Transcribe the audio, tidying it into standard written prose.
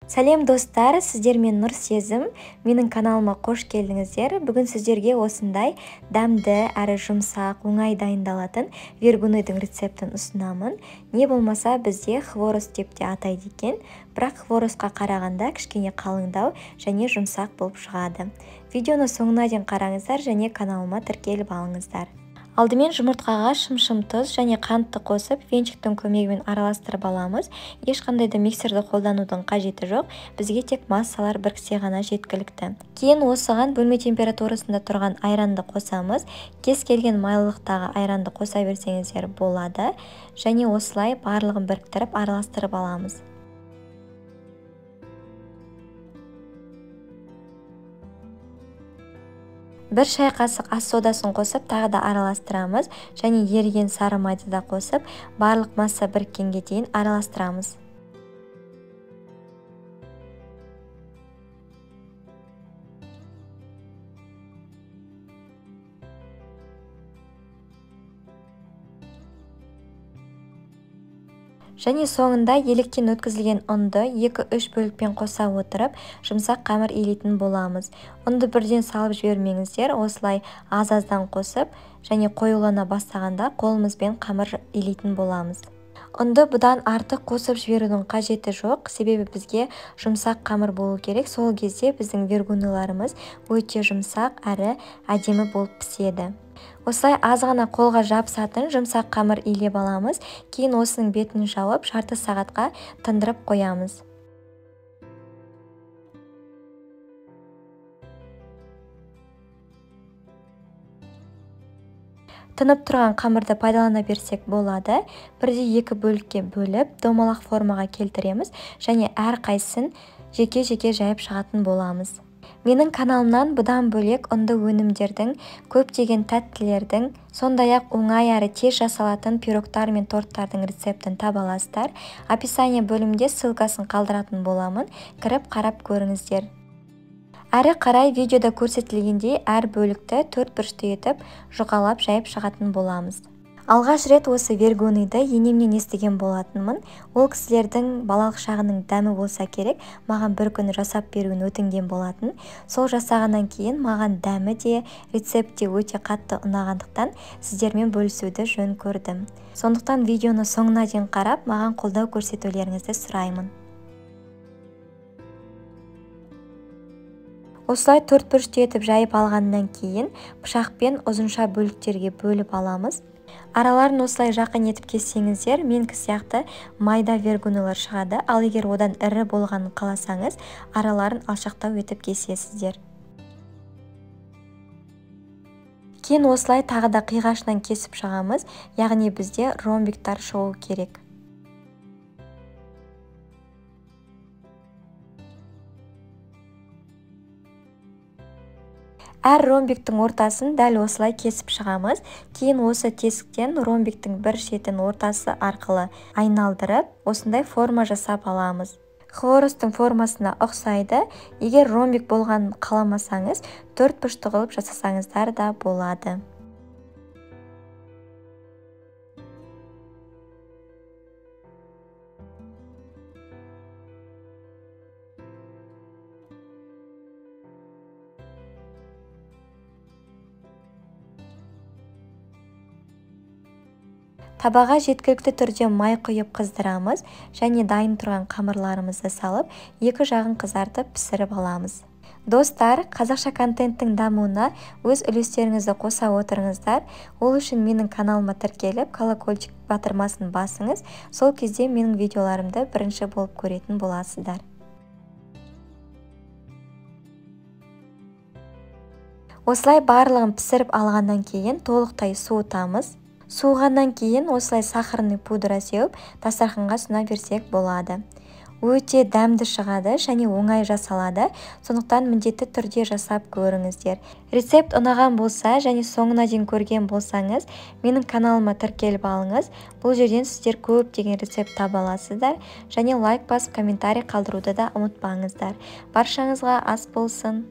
Сәлем достар, сіздермен Нұрсезім. Менің каналыма қош келдіңіздер. Бүгін сіздерге осындай дәмді әрі жұмсақ, оңай дайындалатын вергуныйдың рецептін ұсынамын. Не болмаса бізде хворост деп те атайды екен, бірақ хворостқа қарағанда кішкене қалыңдау және жұмсақ болып шығады. Видеоны соңына дейін қараңыздар және каналыма тіркеліп алыңыздар. Алдымен жұмыртқаға шым-шым тұз және қантты қосып, венчиктің көмегімен араластырып аламыз. Ешқандай да миксерді қолданудың қажеті жоқ, бізге тек массалар біріксе ғана жеткілікті. Кейін осыған бөлме температурасында тұрған айранды қосамыз. Кез келген майлылықтағы айранды қоса берсеңіздер болады. Және осылай барлығын біріктіріп араластырып аламыз. Бір шай қасық ас содасын қосып, тағы да араластырамыз және еріген сары майды да қосып, барлық масса біріккенге дейін араластырамыз. Және соңында електен өткізілген ұнды 2-3 бөлікпен қоса отырып, жұмсақ қамыр илейтін боламыз. Ұнды бірден салып жібермеңіздер, осылай аз-аздан қосып, және қоюлана бастағанда қолымызбен қамыр илейтін боламыз. Ұнды бұдан артық қосып жіберудің қажеті жоқ, себебі бізге жұмсақ қамыр болу керек. Сол кезде біздің вергуныларымыз өте жұмсақ әрі әдемі болып піседі. Осылай аз ғана қолға жабысатын жұмсақ қамыр илеп аламыз. Кейін осының бетін жауып, жарты сағатқа тындырып қоямыз. Тынып тұрған қамырды пайдалана берсек болады. Бірде екі бөлікке бөліп, домалақ формаға келтіреміз және әрқайсысын жеке-жеке жайып шығатын боламыз. Менің каналымнан бұдан бөлек ұнды өнімдердің, көптеген тәттілердің, сондай-ақ оңай әрі тез жасалатын пирогтар мен торттардың рецептін таба аласыздар. Описание бөлімінде ссылкасын қалдыратын боламын, кіріп қарап көріңіздер. Әрі қарай видеода көрсетілгендей әр бөлікті төрт бұрышты етіп жұқалап жайып шығатын боламыз. Алғаш рет осы вергуныйды енемнен естіген болатынмын. Ол кісілердің балалық шағының дәмі болса керек, маған бір күні жасап беруін өтінген болатын. Сол жасағаннан кейін маған дәмі де, рецепт те өте қатты ұнағандықтан сіздермен бөлісуді жөн көрдім. Сондықтан видеоны соңына дейін қарап, маған қолдау көрсетулеріңізді сұраймын. Осылай төрт бұрышты етіп жайып алғаннан кейін пышақпен ұзынша бөліктерге бөліп аламыз. Араларын осылай жақын етіп кессеңіздер, менікі сияқты майда вергунылар шығады. Ал егер одан ірі болғанын қаласаңыз, араларын алшақтау етіп кесесіздер. Кейін осылай тағы да қиғашынан кесіп шығамыз, яғни бізде ромбиктар шығу керек. Әр ромбиктің ортасын дәл осылай кесіп шығамыз. Кейін осы тесіктен ромбиктің бір шетін ортасы арқылы айналдырып, осындай форма жасап аламыз. Хворостың формасына ұқсайды. Егер ромбик болғанын қаламасаңыз, төрт бұрышты қылып жасасаңыздар да болады. Табаға жеткілікті түрде май құйып қыздырамыз және дайын тұрған қамырларымызды салып, екі жағын қызартып пісіріп аламыз. Достар, қазақша контенттің дамуына өз үлестеріңізді қоса отырыңыздар. Ол үшін менің каналыма тіркеліп, колокольчик батырмасын басыңыз. Сол кезде менің видеоларымды бірінші болып көретін боласыздар. Осылай барлығын пісіріп алғаннан кейін толықтай суытамыз. Суығаннан кейін осылай сахарный пудра сеуіп, дастарханға ұсына берсек болады. Өте дәмді шығады және оңай жасалады, сондықтан міндетті түрде жасап көріңіздер. Рецепт ұнаған болса және соңына дейін көрген болсаңыз, менің каналыма тіркеліп алыңыз. Бұл жерден сіздер көптеген рецепт таба аласыздар және лайк басып комментарий қалдыруды да ұмытпаңыздар. Баршаңызға ас болсын.